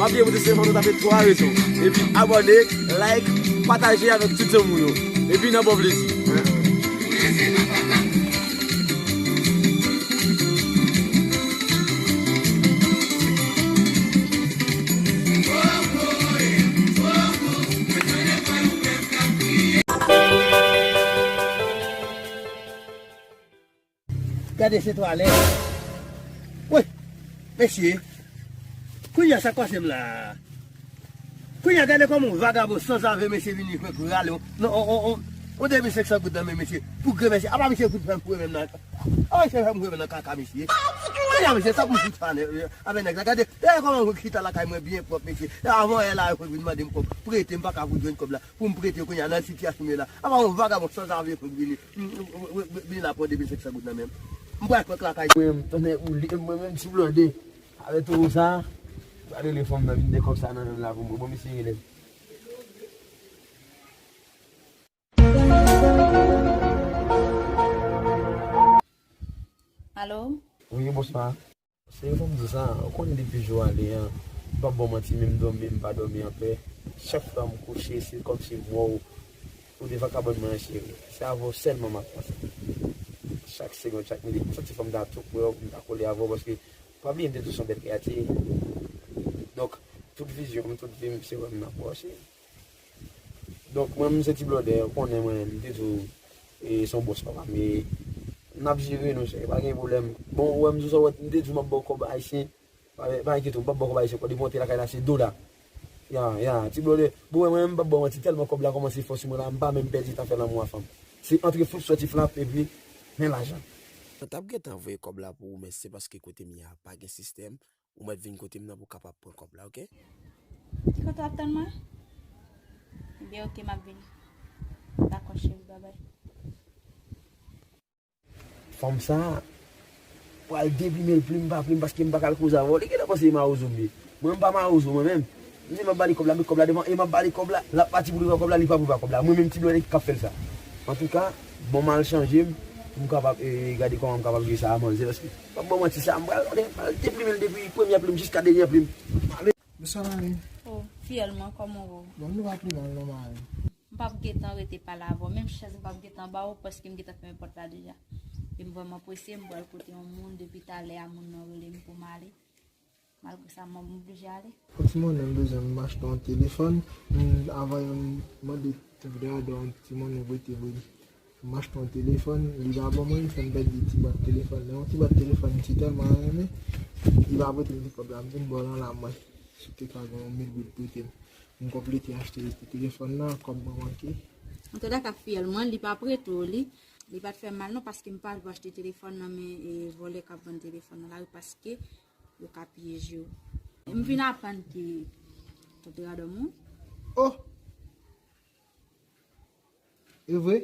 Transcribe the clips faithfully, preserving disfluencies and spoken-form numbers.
M ap gen pou tout se fò nou tape twa rezon. Epi abòne, like, pataje avèk tout zanmi w yo. Epi n ap ba w plezi. Gade se twalèt. Wi, mesye. Kounye a sa k pase m la. Kounye a gade kòman yon vagabon sanzave mesye vini kwèk rale yon, non, on, on, on, on de mil senk san goud nan men mesye. Pou grenn mesye. Apa misye fout fè m foure menm nan. Apa misye fè m foure menm nan kaka mesye. Kounye a mesye sa pou m fout fè avè nèg la. Gade, gade kòman mwen chita lakay mwen byen pwòp mesye. Avan yè la yo fout vin mande m kòb. Prete m pa ka fout jwenn kòb la. Pou m prete kounye a nan sitiyasyon m ye la. Apa yon vagabon sanzave fout vini. Vin la pran de mil senk san goud nan men m. M pral kwèk lakay. Mwen menm, tonnè boule, mwen menm ti blòdè. Avè towo sa, m pral rele fanm nan vin de kòb sa nan men m la pou mwen. Bon, mesye rele m. Alo? Wi, bonswa. Se fò m di sa, ou konnen depi jou ale an, m p ap ba w manti, menm dòmi, m pa dòmi anpè. Chak fwa m kouche, se kòmsi m wè w, ou devan kabann mwen an, cheri. Se avè w sèlman m ap panse. Chak segonn, chak minit, m santi fò m ta tou kwè w, pou m ta kole avè w, paske pa bliye m te di w se yon bèl kreyati. Donk, tout vizyon m, tout vi m, se wè m nan pwòch. Donk, mwen menm se ti blòdè, ou konnen mwen, m te di w, e, se yon bòs papa m ye. N ap jere nou, chè, pa gen pwoblèm. Bon, ou wè m di w sa, ou wè, m te di w m ap ba w kòb ayisyen. Pa, pa enkyete w, m p ap ba w kòb ayisyen ankò, depi w antre lakay la, se dola. Ya, ya, ti blòdè. Bon, mwen menm, m p ap ba w manti, tèlman kòb la kòmanse fò sou mwen la, m pa menm pèdi tan fè lanmou a fanm. Se antre foup sòti flap, epi, men lajan. Mwen t ap gentan voye kòb la pou ou, men se paske kote m ye a pa gen sistèm. Ou mèt vin kote m nan pou w kapab pran kòb la, oke? Ki kote w ap tann mwen? Ebyen, oke, m ap vini. Dakò, cheri, babay. Fanm sa a pral deprime l, plim pa plim, paske m pa ka al koze avè w. Li gentan panse e mawozo m ye. Mwen, m pa mawozo, mwen menm. M di m ap ba li kòb la, met kòb la devan, e m ap ba li kòb la, l ap pati pou li pran kòb la, li pa pou li pran kòb la. Mwen menm, ti blòdè ki ap fè l sa. Antouka, bon, m al chanje m, pou m kapab, e, gade kòman m kapab jere sa a manzè, paske M p ap ba w manti, sa a m pral, m pral deprime l depi premyè plim jiska dènyè plim. Bonswa, mari. Oh, fiyèl mwen, kòman w ye? Bon, nou pa pi mal, non, mari. M p ap gentan rete pale avè w. Menm chèz m p ap gentan ba w, paske m gentan fèmen pòt la deja. E m vrèman prese, m pral kote yon moun, depi talè a moun nan rele m pou m ale. Malgre sa, m oblije ale. Pou ti monnen m bezwen m achte yon telefòn. M, avan yon, m mande Tanpri Adò yon ti monnen prete pou li. M achte yon telefòn, li pa ban mwen, li fè m pèdi ti bwat telefòn nan. Yon ti bwat telefòn m te tèlman renmen, li pa prete m ti kòb la, m vin ba w nan la mwen. Si w te ka gen yon mil goud prete m. M konplete achte ti telefòn nan, kòb mwen manke. Antouka, fiyèl mwen, li pa prete w li. Li pa t fè mal non, paske m pa t vle achte telefòn nan men, e, vòlè k ap vann telefòn nan lari, paske yo ka pyeje w. M vin aprann ke Tanpri Adò mouri. Oh! E vre?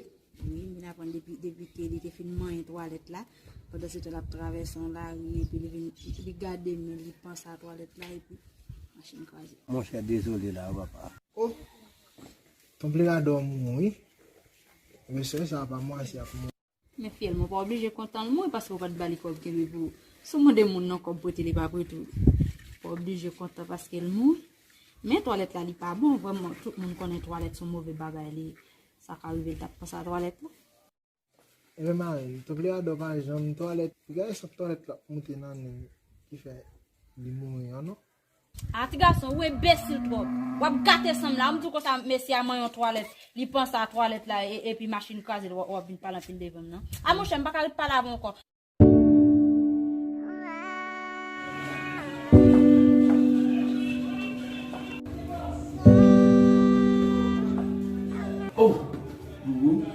Wi, m vin aprann depi, depi ke li te fin manyen twalèt la. Pandan se tan l ap travèse yon lari, epi li vin, li gade men, li panse a twalèt la, epi machin kraze. Monchè, dezole la, papa. Oh! Tanpri Adò mouri. Mesye sa pa mwa si ap mouri. Men fiyèl mwen, ou pa oblije kontan l mouri paske ou pa t ba li kòb kenbe pou ou. Si w mande moun nan kòb prete, li pa prete w. Ou pa oblije kontan paske l mouri. Men twalèt la, li pa bon, vrèman, tout moun konnen twalèt se yon move bagay li ye. Sa ka rive l t ap panse a twalèt la. Ebyen, mari m, Tanpri Adò pa janm twalèt. Gade sant twalèt la ap moute nan nen l ki fè li mouri an, non? A, ti gason, ou enbesil twòp. W ap gate san m la. Ou m di w konsa, mesye a manyen yon twalèt. Li panse a twalèt la, e, epi machin kraze l, w ap, w ap vin pale anpil devan m nan. A, monchè, m pa ka ret pale avè w ankò. Oh, boubou.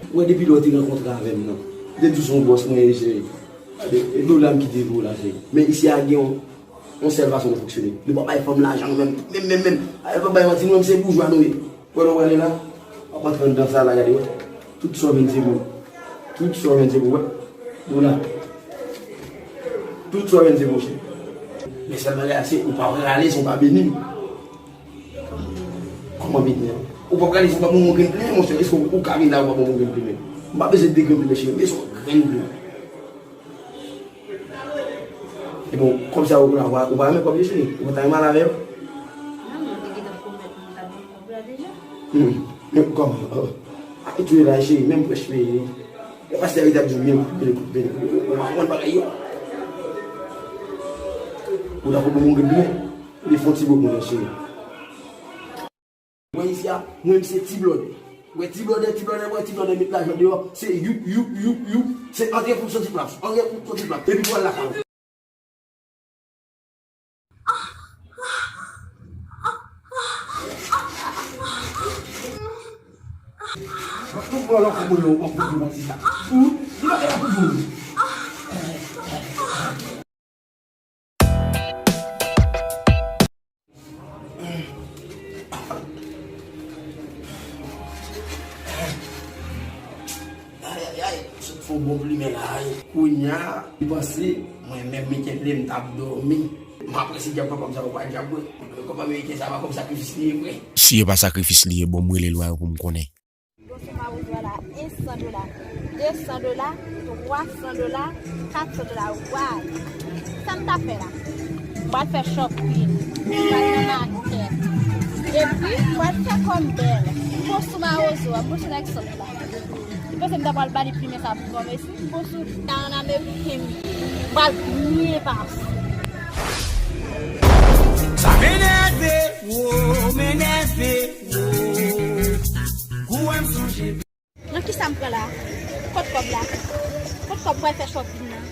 Ou wè depi lè w te rankontre avè m nan, m te di w se yon bòs mwen ye, cheri. Gade, e dola m kite pou w la, cheri. Men isi a gen yon, yon sèl fason pou fonksyone. Nou pa bay fanm lajan, nou menm, menm, menm, menm. Ay, pa bay manti, nou menm se boujwa nou ye. Wè lè w prale la, w ap antre anndan sa la, gade, wè. Tout sa w vin se pou w. Tout sa w vin se pou w, wè. Dola. Tout sa w vin se pou w, cheri. Men sèl bagay la, se ou pa prale, se ou pa beni m. Kòman beni an? Ou p ap gade si w p ap ban m yon grenn plimen, monchè. Èske ou, ou ka vin la, ou p ap ban m yon grenn plimen? M pa bezwen de grenn plimen, cheri. M bezwen yon grenn plimen. Bon, kòb sa yo la, ou pa, ou pa renmen kòb yo, cheri? Ou pa ta renmen al avè yo? Non, mwen te gentan pwomèt mwen ta bay kòb la deja. Hmm. Men kòman? Oh. Ak tou la, cheri, menm prèch peyi, non. E pastè yo t ap di w byen kout, byen kout, byen kout. Ou pa konprann bagay yo. Ou ta konprann moun gen byen. Li fè yon ti bout mwen, cheri. Mwen isi a, mwen se ti blòdè. Mwen ti blòdè, ti blòdè, mwen ti blòdè met lajan deyò. Se youp, youp, youp, youp. Se antre pou soti plas. Antre pou soti plas. Epi pou al lakay. Ayayay, sot fè yon bon plimen la, ay. Kounye a, li panse, mwen menm Mikenn, m t ap dòmi. M ap prese dyab papa m sa, ou pa dyab vre. Kòb ameriken sa pa kòb sakrifis li ye vre. Si e pa sakrifis li ye, bon, m rele lwa yo pou m konnen. Bon, sou mawozo a la, e san dola, de san dola, twa san dola, kat san dola. Waw! Sa m ta fè la? M pral fè shopping. M pral nan makèt. Epi, m pral fè kò m bèl. M bon sou mawozo a, m bon sou nèg san dola. Li panse m ta pral ba li plimen sa pou kòmesi. M bon sou ta an ameriken. M pral byen pase. Sa m enève, wo, m enève. Nan kisa m pran la? Kot kòb la? Kot kòb pral fè shopping nan?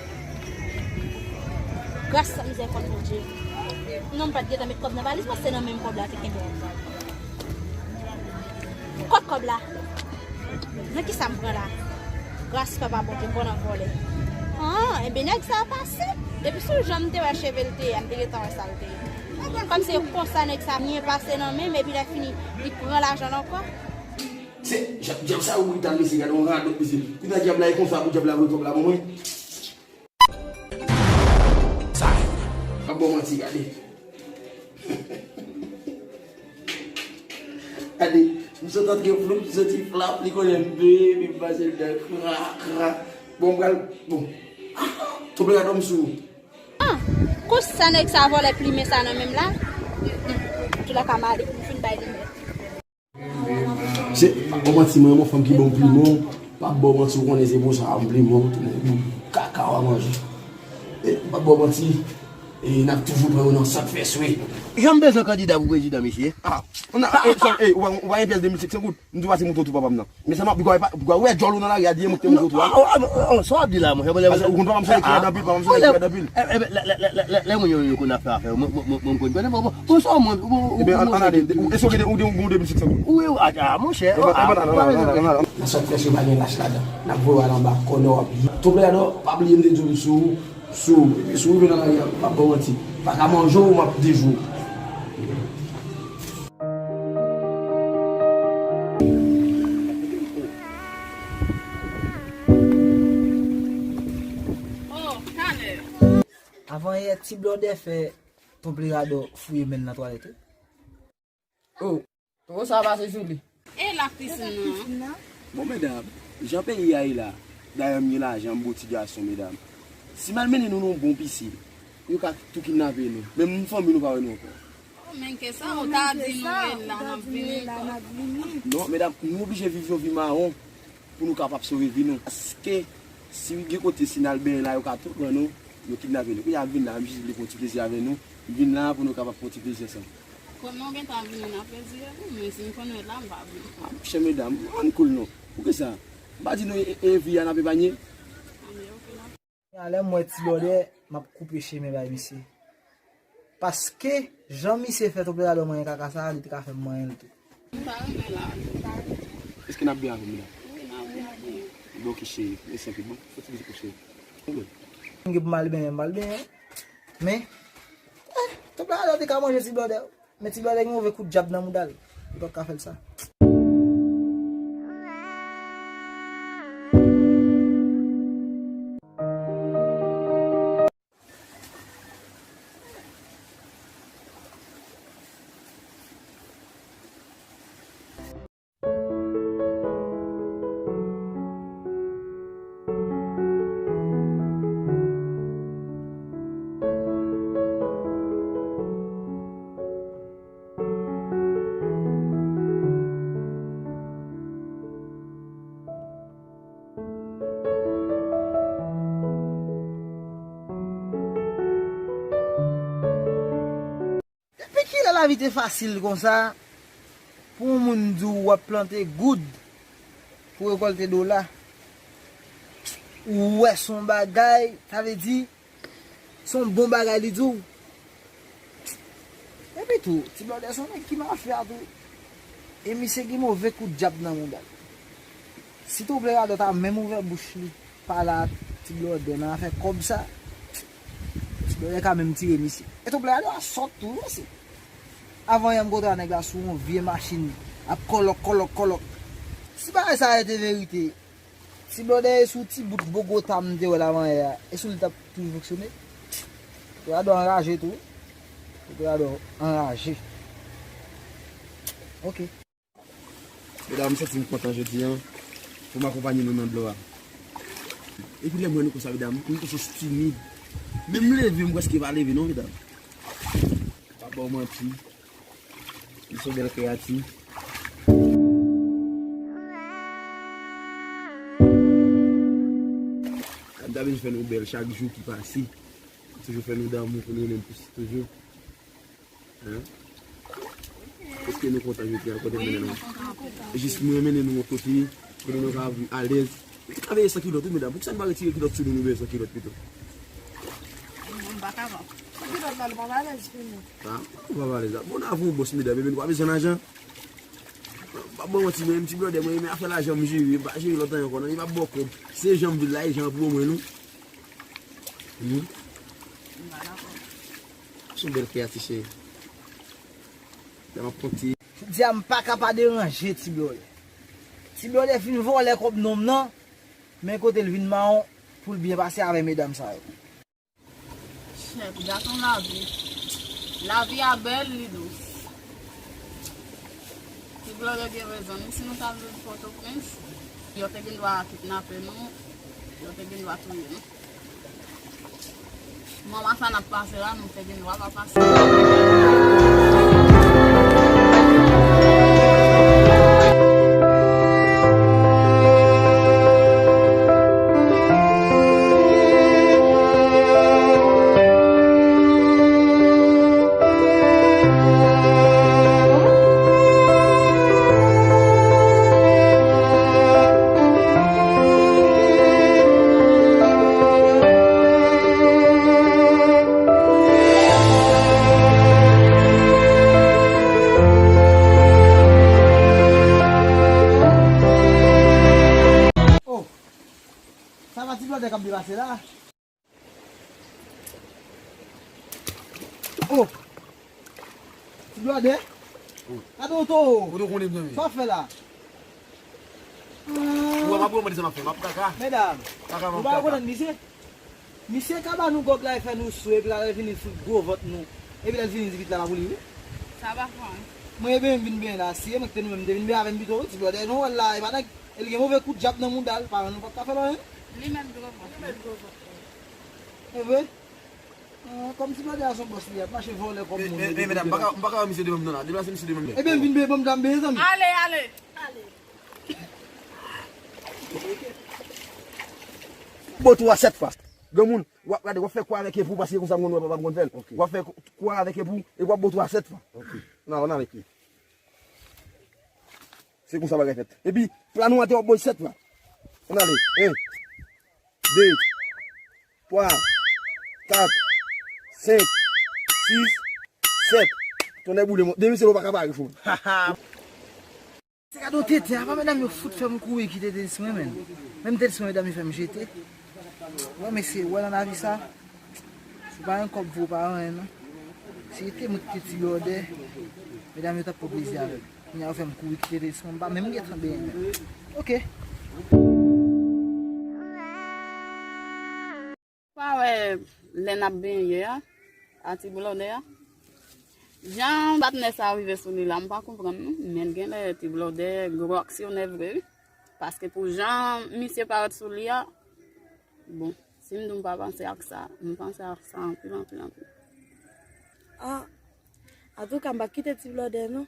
Gras ak mizèrikòd Bondye. Non, m pa t gentan met kòb nan valiz mwen, se nan menm kòb la te kenbe. Kot kòb la? Nan kisa m pran la? Gras papa Bondye, m pran nan vòlè. Ah, enben nèg sa a pase. Depi sou jan m te wè cheve l te ye a, m te gentan wè sa l te ye. Kòm se konsa nèg sa a byen pase nan men m, epi lè fini, li pran lajan l ankò. Se, dyab, dyab sa yo, Brital, mesye, gade yon radòt, mesye. Kounye a dyab la, e konsa pou dyab la voye kòb la ban mwen. Sa. M ap ba w manti, gade. Gade, m sot antre flou, m soti flap, li konnen m bebe, m pase l dan kra, kra. Bon, m pral, bon. Tonbe la dòm sou. Ah, konsa nèg sa vòlè plimen sa nan men m la. Hmm, tou la ka male, m fin bay li mèt. Se, pa ba w manti, mwen, yon fanm ki ban m plimen, pa ba w manti, ou konnen se pou sa, m plimen, ou tounen bout kaka w a manje. E, pa ba w manti, e, n ap toujou pran yo nan sant fè swe. Jan m bezwen kandida pou prezidan, mesye. Ah, ou na, e, sa, e, ou pa, ou pa gen pyès de mil senk san goud? M tou pase mouton tou papa m nan. Men sa m ap, ou wè djòl ou nan lari a, di e mwen ki te mouton tou a. Sa w ap di la, monchè, ou konn papa m se nèg ki rèd anpil, papa m se nèg ki rèd anpil. Lè moun yo konn ap fè afè, mwen m konn konnen, bon, bon, bon, sa mwen, bon, bon. Ebyen, ann ale, èske w gen, ou gen, ou gen de mil senk san goud? Wi, wi, a, monchè. Nan sant fè swe pa gen lach ladan. N ap voye w al anba kònè w ap ye. Tonbe ladan, pa bliye m te di w sou, sou, epi si w rive nan lari a, m p ap ba w manti. Pa ka manje w, m ap dejwe w. Avanyè ti blòdè fè Tonpleradò fouye men l nan twalèt wi. Oh, poko sa pase sou li. E lakrisin nan? Bon, medam, jan peyi a ye la, dayè m gen lajan, m bon ti gason, medam. Si m al mennen nou nan yon bon pisin, yo ka tou kidnape nou. Menm fanmi nou pa wè nou ankò. Oh, men ke sa, ou ta di nou e la, n ap vini. Non, medam, nou oblije viv yon vi mawon pou nou kapab sove vi nou. Paske, si gen kote, si n al benyen la, yo ka tou pran nou, yo kidnape nou. Kounye a, m vin la, m jis vle pran ti plezi avè nou. M vin la pou nou kapab pran ti plezi ansanm. Konnen w gentan vini nan plezi a, wi, men si m konn w la, m pa vini. Ah, monchè, medam, ann cool non. Poukisa? M pa di nou e, e vi a n ap epanye? Anben, oke, n ap Alè m wè ti blòdè, m ap koupe chemen bay misye. Paske, jan misye fè Tonpleradò manyen kaka sa, li te ka fè m manyen l tou. M pa renmen la. Èske n ap byen avè m la? Wi, n ap byen. Bon, oke, cheri. Mèsi anpil. Bon, fè ti bizou pou cheri. Anben. M gen pou m al benyen, m al benyen. Men, eh, Tonpleradò te ka manje ti blòdè. Men ti blòdè gen move kout dyab nan mouda l. Li pa t ka fè l sa. Lavi te fasil konsa, pou yon moun di w w ap plante goud pou rekòlte dola. Ou wè se yon bagay, sa vle di, se yon bon bagay li di w. Epi tou, Ti Blòdè se yon nèg ki mafya tou. E misye gen move kout dyab nan mouda l. Si Tonplè Radò ta menm ouvè bouch li, pale ak Ti Blòdè nan afè kòb sa, Ti Blòdè ka menm tire misye. E Tonplè Radò a sòt tou, mesye. Avan yè m kontre a nèg la sou yon vye machin, ap kòlòk, kòlòk, kòlòk. Si bagay sa a te verite, Ti Blòdè e sou ti bout Bogota m te wè l avan yè a, e sou li t ap toujou fonksyone. Tonplè Radò anraje tou. Tonplè Radò anraje. Ok. Medam, m santi m kontan jodi a pou m akonpanye nou nan dlo a. Epi lè m wè nou konsa, medam, m konsyans timid. Menm leve, m prèske pa leve non, medam. Pa ba w manti. Li se yon bèl kreyati. Sa m ta vin fè nou bèl chak jou ki pase. Toujou fè nou damou pou nou menm plis toujou. Hein? Èske nou kontan jodi a kote m mennen nou? Jis mwen mennen nou yon kote, kote nou ka viv alèz. Ou te ka veye san kilòt, wi, medam. Poukisa nou pa retire kilòt sou nou, nou veye san kilòt pito? Non, m pa kapab. San kilòt la, nou pa alèz pou nou. Ha? Ou pa alèz la. Bon, n a avè yon bòs, medam, epi nou pa bezwen lajan. M pa ba w manti, men Ti Blòdè, mwen renmen afè lajan, m jere, m pa jere lòt anyen ankò, non, li pa ba w kòb. Se jan m vin la, e jan pou mwen, non. Hmm? M pa dakò. Se yon bèl kreyati, cheri. Lè m ap konte. Jodi a, m pa ka pa deranje Ti Blòdè. Ti Blòdè fin vòlè kòb nonm nan, men kote l vin mawon pou l byen pase avè medam sa yo. Chèt, gason lavi. Lavi a bèl, li dous. Ti Blòdè gen rezon, menm si nou t al viv Pòtoprens, yo te gen dwa kidnape nou, yo te gen dwa touye nou. Mama sa n ap pase la, nou te gen dwa pa pase. Oh, sa pa Ti Blòdè k ap depase la? Oh! Ti Blòdè? Oh. Gade yon towo. Ou te konnen m nan men. Sa w ap fè la? Ou wè m ap remonte sa m ap fè. M ap kaka. Medam, kaka m ap kaka. Ou pa rekonèt misye? Misye ka ba nou gòg la, e fè nou sou, epi l al vini fout gwo vant nou. Epi lè l vini di pit la pa pou li, wi. Sa pa fè anyen. Mwen, e benyen m vin benyen la, si e mwen ki te nou menm, m te vin benyen avè m pito, wi, Ti Blòdè, nou wè l la, e pa nèg, e li gen move kout dyab nan mouda l, paran nou pa t ka fè l anyen. Li mèt gwo vant. Li mèt gwo vant. E vre? Ah, kòm Ti Blòdè a se yon bòs li ye, ap mache vòlè kòb moun. Men, men, men, medam, m pa ka, m pa ka wè misye devan m nan la. Deplase misye devan m. Ebyen, m vin benyen, ban m ta m benyen, zanmi. Ale, ale. Ale. Bo twa sèt fwa. Granmoun, w ap gade, w ap fè kwa avèk epou, paske konsa m konn wè papa m konn fè l. Ok. W ap fè kwa avèk epou, epi w ap bo twa sèt fwa. Ok. Nan, nan, nan. Se konsa bagay fèt. Epi, flanou an te w ap bo l sèt fwa. Ann ale. En, de, twa, kat, senk, sis, sèt. Tonnè boule mwen. Depi se ou pa ka pare fou. Se gade yon tenten, apa medam yo fout fè m kouri kite tenis mwen, menn. Menm tenis mwen, medam yo fè m jete. Wè, mesye, wè nan lavi sa, si w pa gen kòb vre, w pa anyen, non. Si te mwen ki te Ti Blòdè, medam yo t ap pran plezi avè m. Kounye a, yo fè m kouri kite tenis mwen, m pa menm gentan benyen, menn. Ok. Pa wè lè n ap benyen a, a Ti Blòdè a. Jan patnè sa rive sou li la, m pa konprann non. Men genlè Ti Blòdè gwo aksyonè vre wi. Paske pou jan misye parèt sou li a, bon, si m di w m pa panse ak sa, m panse ak sa anpil, anpil, anpil. Ah, Antouka, m p ap kite Ti Blòdè, non.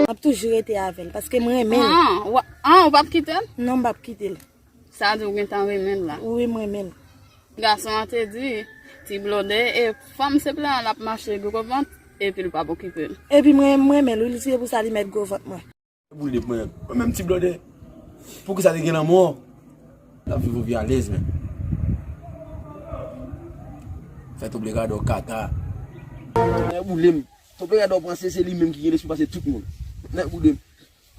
M ap toujou rete avè l, paske m renmen l. An, w a-, an, ou p ap kite l? Non, m p ap kite l. Sa di ou gentan renmen l la? Wi, m renmen l. Gason an te di, Ti blòdè, e fanm se plan l ap mache gwo vant, epi l p ap okipe l. Epi mwen, mwen renmen l, wi, se pou sa li mèt gwo vant mwen. Boule mwen, mwen menm ti blòdè. Poukisa te gen lanmò? L ap viv yon vi alèz, men. Fè tonbe radò kaka. Nèg boule m. Tonbe radò pran se, se li menm ki gen lespri pase tout moun. Nèg boule m.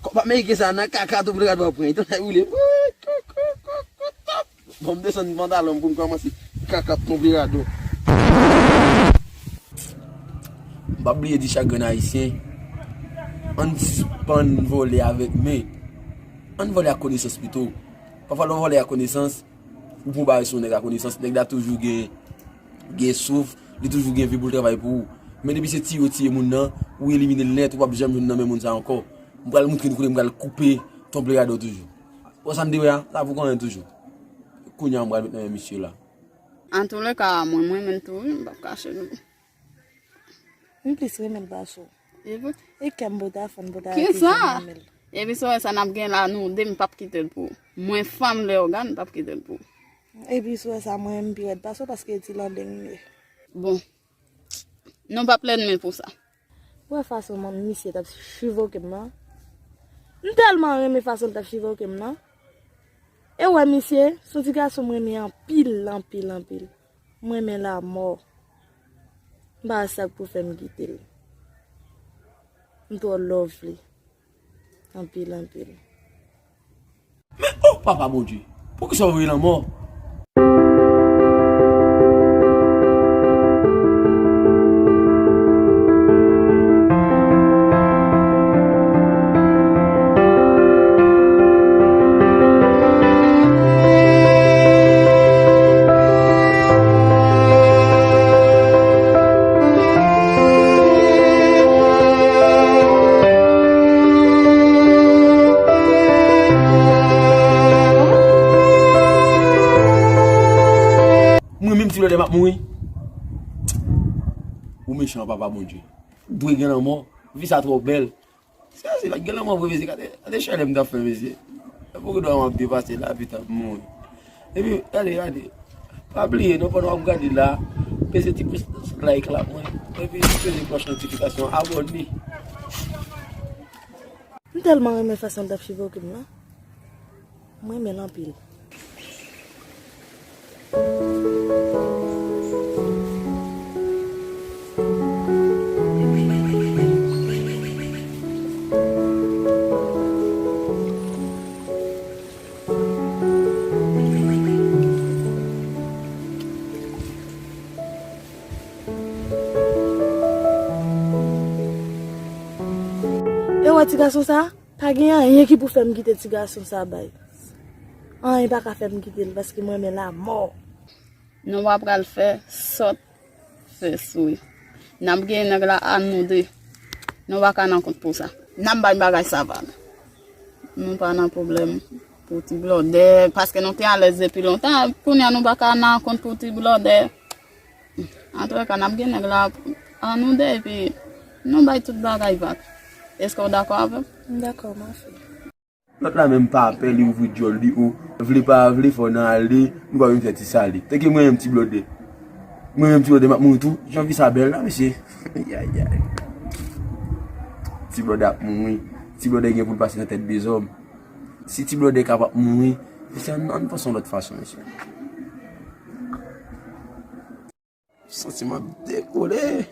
Kòb ameriken sa nan kaka tonbe radò pran. Tonbe boule m. Bon, m desann pantalon m pou m kòmanse kaka tonbe radò. M p ap bliye di chak grenn ayisyen, ann sispann vòlè avèk men. Ann vòlè ak konesans pito. Pafwa lè w vòlè ak konesans, ou pran bagay sou yon nèg ak konesans, nèg la toujou gen, gen souf, li toujou gen vi pou l travay pou ou. Men depi se tiye w tiye moun nan, ou elimine l nèt, ou p ap janm jwenn nan men moun sa ankò. M pral moutre nou kote m pral koupe tonbe radò toujou. Bon, sa m te wè a, sa pou konnen toujou. Kounye a m pral met nan men misye la. Antouleka, mwen, mwen renmen l tou, wi, m p ap kache nou. M plis renmen l pase w. E vre? E kè m bota fann bota. Kisa? Epi si w wè sa n ap gen la, nou de, m p ap kite l pou ou. Mwen fanm lè ògàn, m p ap kite l pou ou. Epi si w wè sa, mwen, m pi rèd pase w paske e ti landeng m ye. Bon. Nou p ap lènmi pou sa. Ou wè fason man, misye t ap chivoke m nan? M tèlman renmen fason l t ap chivoke m nan. E w wè misye, se yon ti gason m renmen anpil, anpil, anpil. M renmen l amò. M pa wè sa k pou fè m kite l. M twò love li. Anpil, anpil. Men, o Papa Bondye, poukisa w voye lanmò? Mwen menm ti lè m ap mouri. Ou mechan, Papa Bondye. Dwe gen lanmò. Vi sa twò bèl. Se, se pa gen lanmò vre, mesye. Gade, gade chalè m t ap fè, mesye. Gade pou ki dwa m ap depase la, pita m mouri. Epi, gade, gade. Pa bliye, non, pandan w ap gade la, peze ti pous like la, mwen. Epi, peze klòch notifikasyon, abòne. M tèlman renmen fason l t ap chivoke m nan. Mwen renmen l anpil. E wè ti gason sa? Pa gen anyen ki pou fè m kite ti gason sa bay. Anyen pa ka fè m kite l paske m renmen l amò. Nou pa pral fè sòt fè sou li. N ap gen nèg la a nou de. Nou pa ka nan kont pou sa. N ap bay bagay sa vag. Nou pa nan pwoblèm pou ti blòdè, paske nou te alèz depi lontan. Kounye a nou pa ka nan kont pou ti blòdè. Antouleka, n ap gen nèg la a nou de, epi nou bay tout bagay vag. Èske w dakò avè m? M dakò, ma fille. Lòt la menm pa pè, li ouvri djòl li, o, vle pa vle, fò n ale, nou pa menm fè ti sali. Tèke mwen menm ti blòdè. Mwen menm ti blòdè, m ap mouri tou. Jan vi sa bèl la, mesye. Ayayay. Ti blòdè ap mouri. Ti blòdè gen pou l pase nan tèt dezòm. Si ti blòdè kapab mouri, mesye, ann, ann panse yon lòt fason, mesye. Santi m ap dekole.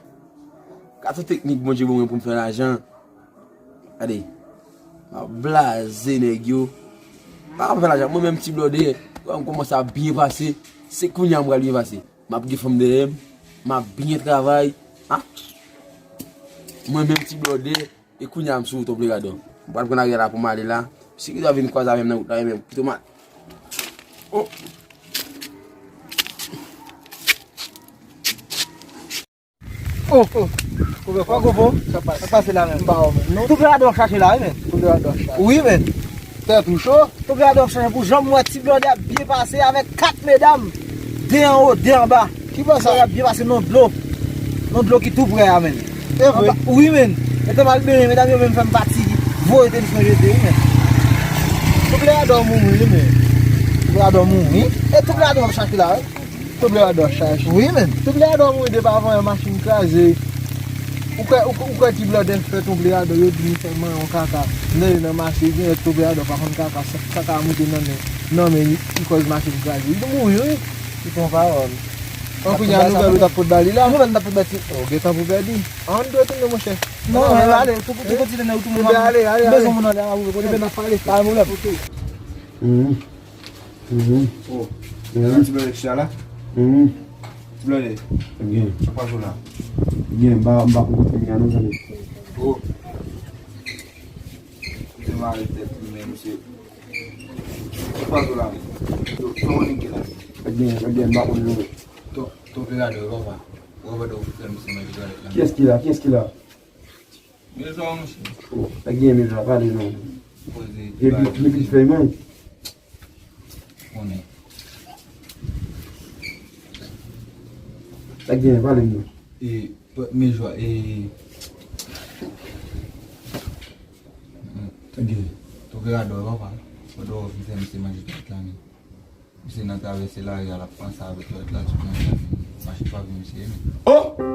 Gade teknik Bondye ban mwen pou m fè lajan. Gade. M ap blaze nèg yo. Pa fè lajan. Mwen menm ti blòdè, m kòmanse ap byen pase. Se kounye a m pral byen pase. M ap gen fanm dèyè m. M ap byen travay. Ha? Mwen menm ti blòdè. E kounye a m sou wout Obligado. M pral pran lari a la pou m ale la. Si ki ta vin kwaze avè m nan wout la, ebyen, pito m al. Oh. Oh, oh. Kòman, kòman, sa pase la menm? M pa wè menm, non. Tout Obligado w ap chache la, wi, men. Tout Obligado w ap chache. Wi, men. Tèt ou cho? Tout Obligado w ap chache pou jan m wè ti blòdè ap byen pase avèk kat medam. De anwo, de anba. Ki bò sa? Ti blòdè ap byen pase nan dlo. Nan dlo ki tou prè a, men. E vre? Anba, wi, men. E te m al benyen, medam yo menm fè m pati. Voye tenis mwen jete, wi, men. Tout Obligado mouri, wi, men. Tout Obligado mouri. E tout Obligado ap chache la, wi. Ton Bleradò chaje. Wi, men. Ton Bleradò mouri depi avan yè machin kraze. Ou kwè, ou, ou kwè ti blòdè fè Ton Bleradò, yo di li fè manyen yon kaka. Nan, nan mache, gen Ton Bleradò pa konn kaka, sa, kaka moute nan men, nan men li, li kòz machin kraze. Li mouri, wi. Li pran pawòl. An, kounye a, nouvèl ou t ap pot ba li la? Nouvèl m t ap pot ba ti. Oh, gentan pou pèdi. An, dwe tounen, monchè. Non, ale, tou, tou, tou, tou, tou, ale, ale, ale. Bezwen moun anlè, a, ou konnen. Ebyen, n ap pale. Pa gen pwoblèm. Ok. Mhm. Mhm. Oh, mhm. Ti blòdè ki chita la? Mhm. Ti blòdè. Ebyen. Sa k pase w la? Ebyen, m pa, m pa konn kote m ye a non, zanmi. Oh. Misye mare tèt li, men misye. Sa k pase w la? Yo, sa w konnen ki la? Ebyen, ebyen, m pa konn non. Ton, ton operatè, papa. Operatè, ou fè misye manje twalèt la. Kiyès ki la? Kiyès ki la? Mezwa, monchè. Nèg gen mezwa, pale non. Poze, epi, epi fèy mwen. Konnen. Nèg gen, pale non. E, mezwa, e. Tande, operatè, papa. Operatè, ou fin fè misye manje twalèt la, men. Misye nan travèse lari a, l ap panse avèk lòt la, sou nan mache pa vin misye, men. Oh!